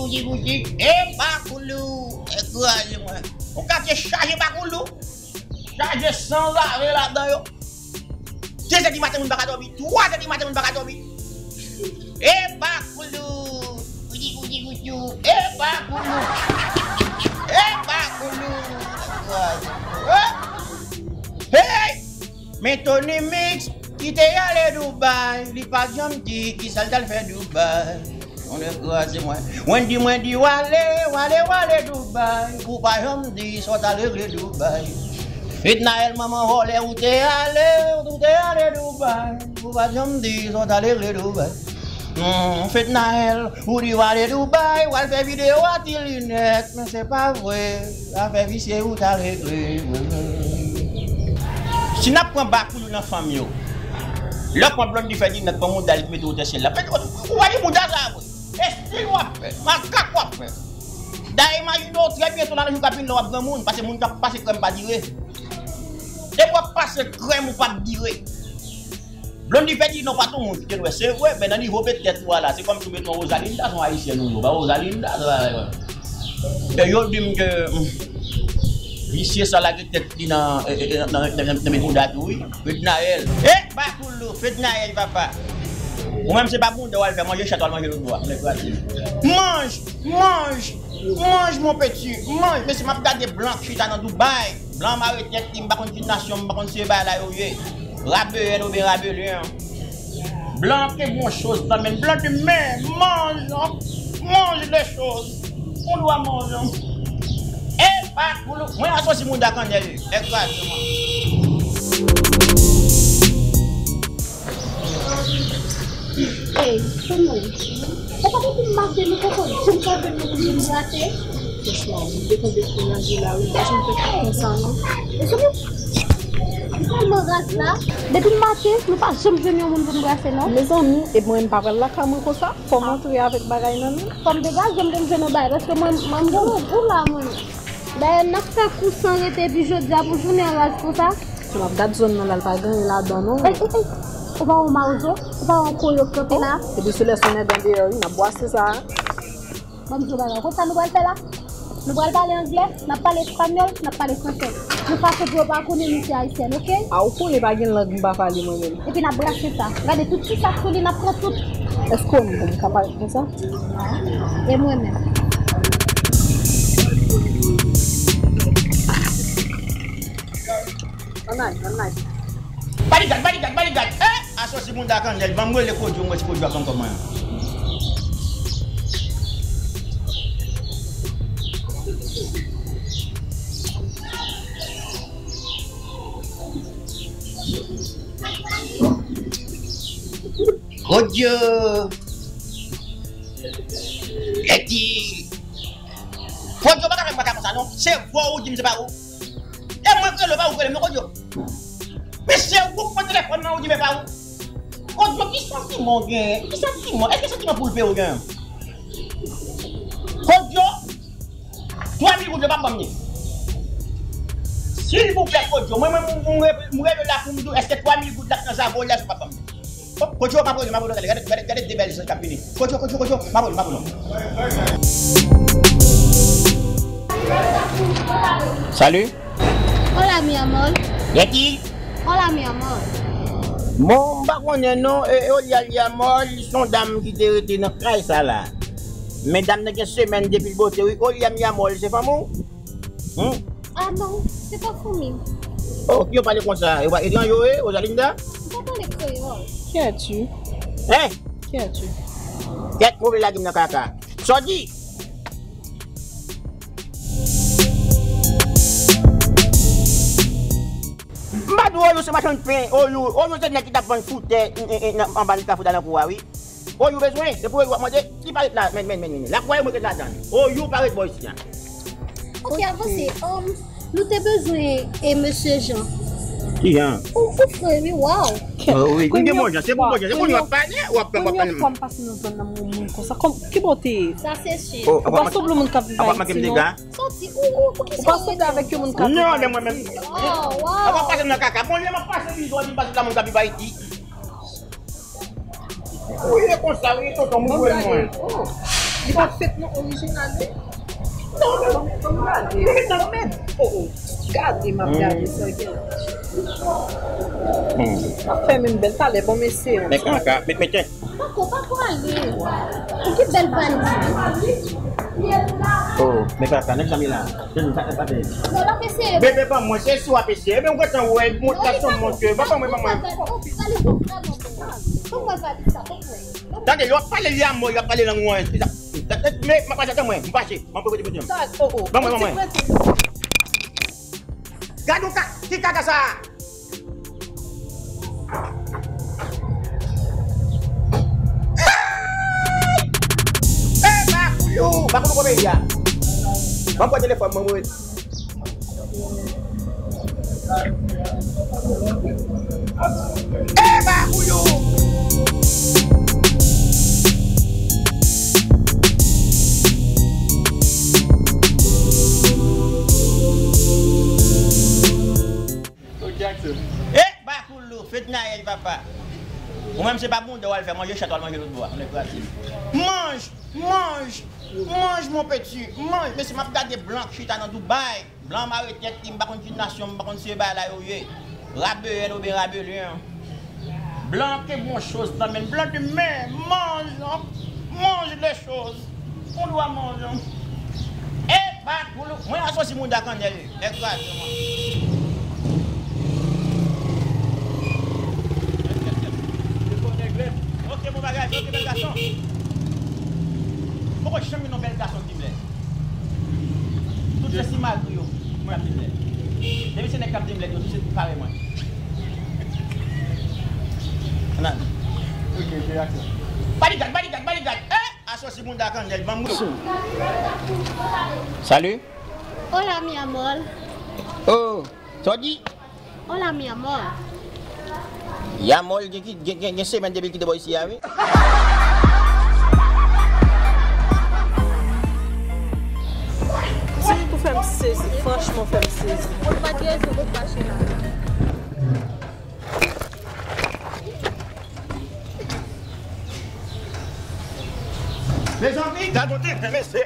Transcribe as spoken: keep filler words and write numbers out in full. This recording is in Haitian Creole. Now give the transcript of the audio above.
Boutik, boutik, epa koulou, ekraze mwen. Yon katye chaje pa koulou, chaje san rare ladan yo. De zè di maten moun pa ka dòmi, twa zè di maten moun pa ka dòmi. Epa koulou, koudi koudi koudou, epa koulou, epa koulou. Hey! Men Tony Mix ki te ale Dubai, li pa janm di kisa l t al fè Dubai. Yon nèg kraze mwen. Mwen di, mwen di, w ale, w ale, w ale Dubai. Ou pa janm di sa w t al regle Dubai. Fednaelle manman vòlè, ou te ale, ou te ale Dubai. Ou pa janm di sa w t al regle Dubai. Hmm, Fednaelle, ou di w ale Dubai, w al fè videyo a ti linèt, men se pa vre. Afè visye ou t al regle. Si n ap pran bakoulou nan fanm yo, lè w pran Blondy Ferdinand pran mouda li ki mete w tè syèl la. Ou pa di mouda sa vre. Estil w ap fè, makak w ap fè. Dayè imajine w trè byento nan jou k ap vin la w ap granmoun, paske moun k ap pase krèm pa dire. Depi w ap pase krèm ou p ap dire. Blondy Ferdinand pa t yon moun ki te dwèt, se vre, men nan nivo petèt ou a la, se kòmsi w met yon Rosalinda, se yon ayisyèn ou ye, ou pa Rosalinda, se pa. E yo di m ke, hmm, visye sa lage tèt li nan, e, e, e, nan, nan, nan, nan men bouda tou, wi. Fednaelle. E, bakoulou, Fednaelle, papa. Ou menm se pa bouda w al fè, manje chat w al manje lòt bò a. Nèg kraze. Manj, manj, manj, mon petit, manj. Mesye, m ap gade blan k chita nan Dubai. Blan mare tèt li, m pa konn ki nasyon, m pa konn si se bagay la yo ye. Rabeyèn oubyen rabelyen. Blan ke bon choz nan men blan di men, manj, manj de choz. Ou dwa manj. E pa koulou. Mwen asosi mouda kannèl, ekraze mwen. Ey, kòman? Ou pa konn pou m mache, nou poko janm ka jwenn yon moun pou m brase. Franchman, m te tonbe sou nèg la, wi, m pa janm fè konsa, non. Mezanmi, m tèlman raz la. Depi m mache, nou pa janm jwenn yon moun pou n brase, non. Mezanmi, e mwen, m pa pral lakay mwen konsa. Fò m antre avèk bagay nan men. Fò m degaje m pou m jwenn yon bagay, paske mwen, mwen, m gen yon gou la, mwen. Dayè, n ap fè kou san rete, epi jodi a pou jounen an raz konsa. Jan m ap gad zòn nan la, l pa gen anyen ladan non. Ey, ey, ey. Ou pa wè yon mawozo? Ou pa wè yon koyo k kanpe la? Epi se lè se yon nèg andeyò wi, n ap bwase sa. Ban m di w bagay. Konn sa nou pral fè la? Nou pral pale anglè, n ap pale espanyòl, n ap pale fransè. Yon fason pou yo pa konnen nou se ayisyèn, oke? A, ou konnen pa gen lang m pa pale mwen menm. Epi n ap brase sa. Gade tout ti sa k sou li, n ap pran tout. Èske w menm ka pale konsa? E mwen menm. Ann al, ann al. Baligat, baligat, baligat! Eh! Asosi mouda kannèl, ban m rele Kodyo, m wè si Kodyo ap ban m kòb mwen an. Kodyo! Lèti! Kodyo pa ka fè m kaka konsa non. Se vwa ou di m se pa ou. E mwen k rele w, pa ou k rele m non Kodyo. Men se ou k pran telefòn nan ou di m e pa ou. Kodyo, ki santiman w genyen? Ki santiman? Èske santiman poulpe ou genyen? Kodyo, twa mil goud yo p ap ban m li. Silvouplè Kodyo, mwen menm m rele w la pou m di w èske twa mil goud la k nan zavo w la, si w p ap ban m li. Oh, Kodyo, m ap rele w, m ap rele w talè. Gade, gade, gade de bèl zanj k ap vini. Kodyo, Kodyo, Kodyo, m ap rele w, m ap rele w. Salut. Hola, mi amor. Yeti. Hola, mi amor. Bon, m pa konnen non, e, e, Olia, li amò, li se yon dam ki te rete nan kay sa la. Men dam nan gen semèn depi l bote, wi. Olia, mi amor, li se fanm ou? Hmm? Ah non, se pa fanmi m. Oh, ki yo pale konsa? Yo pa etranje yo ye, Rosalinda? M pa pale kreyòl. Qui es-tu? Hein? Qui es-tu? Tèt move lage m nan kaka. Sa w di? M pa di w Oyo se machann pen, Oyo, Oyo se nèg ki t ap vann foutè, e, e, e, nan, anba nan kafou Dalankou a, wi. Oyo bezwen, se pou Oyo w ap mande, li pa ret la, men, men, men, men, lakay mwen ret ladan. Oyo pa ret bò isi a. Ok, avanse. Um, nou te bezwen e mesye Jean. Ki Jean? Ou, ou frè, wi, waw. Oh, wi, m gen bon Jean, se pou bon Jean, se pou nou ap pale, w ap, w ap pale. Premye fwa m pase nan zòn nan, m wè yon moun konsa. Kòm, ki bò w te ye? Sa se chè. Ou pa sanble moun k ap viv Ayiti, non? Sòti, ou, ou, poukisa ou rete konsa? Ou pa sanble avèk yon moun k ap viv Ayiti, non? Non, men mwen menm. Oh, waw. Ou pa pase nan kaka. Bon, lè m ap pase, bizou, di m pase la moun k ap viv Ayiti. Ou ye konsa, wi, tonton, m ouvri mwen. Oh. Li pa fèt non orijinal, wi. Non, non, non, non, gade. Non, men, oh, oh. Gade, m ap gade sa gen. Hmm. M ap fè menm bèl talè, bon, mesye. Men kaka, men, men, tchè. Pako, pako ale. Pou ki bèl valiz? Oh, men kaka, nèg sa, men la. Tande, sa, sa, sa. Non, l ap eseye. Bebe, ban mwen, se si w ap eseye. Ebyen, ou gentan wè, mont la sou mont yo. Ban, ban mwen, ban mwen. Valiz ou vrèman bèl. Ban mwen valiz sa, ban mwen. Tande, yo ap pale li a mò, yo ap pale lang mwen. Men, m ap pase, tann mwen, m fache. M ap prete, prete. Ban mwen, ban mwen. Gad yon ka, ki kaka sa a? Hey! Hey, Bakoulou! Bakoulou, kòman peyi a? Ban m pran telefòn mwen, mwen. Eba, Julio! Eba, Julio, fèt nayèl, papa. Ou menm, se pa bonda w al fè manje, chat w al manje lòt bò a. Manj, manj, manj, mon peti, manj. Mesye, m ap gade blan k chita nan Dubai. Blan mare tèt li, m pa konn ki nasyon, m pa konn si se bagay la yo ye. Rabeyèl oubyen rabelyen. Blan ke bon choz nan men l. Blan de men, manj, manj de choz. Ou dwa manj. E pa pou lou. Mwen asosi mouda kannèl. Nèg kraze mwen. Ok, bon bagay, ok, bèl gason. Poko janm gen yon bèl gason ki m lè. Tout se simagri yo, mwen ap di m lè. Depi se nèg k ap di m lè yo, tout se parèy mwen. Nan. Ok, ok, aksyon. Bodyguard, bodyguard, bodyguard. Eh! Asosi moun da kannèl, ban m. Salut. Hola, mi amor. Oh, sa w di? Hola, mi amor. Yamol gen, gen, gen, gen semèn depi l kite bò isi a, wi. Ti ou fè m sezi, franchman, ou fè m sezi. Ou pa t rezon pou fache la. Mezanmi, gad yon tenten, mesye.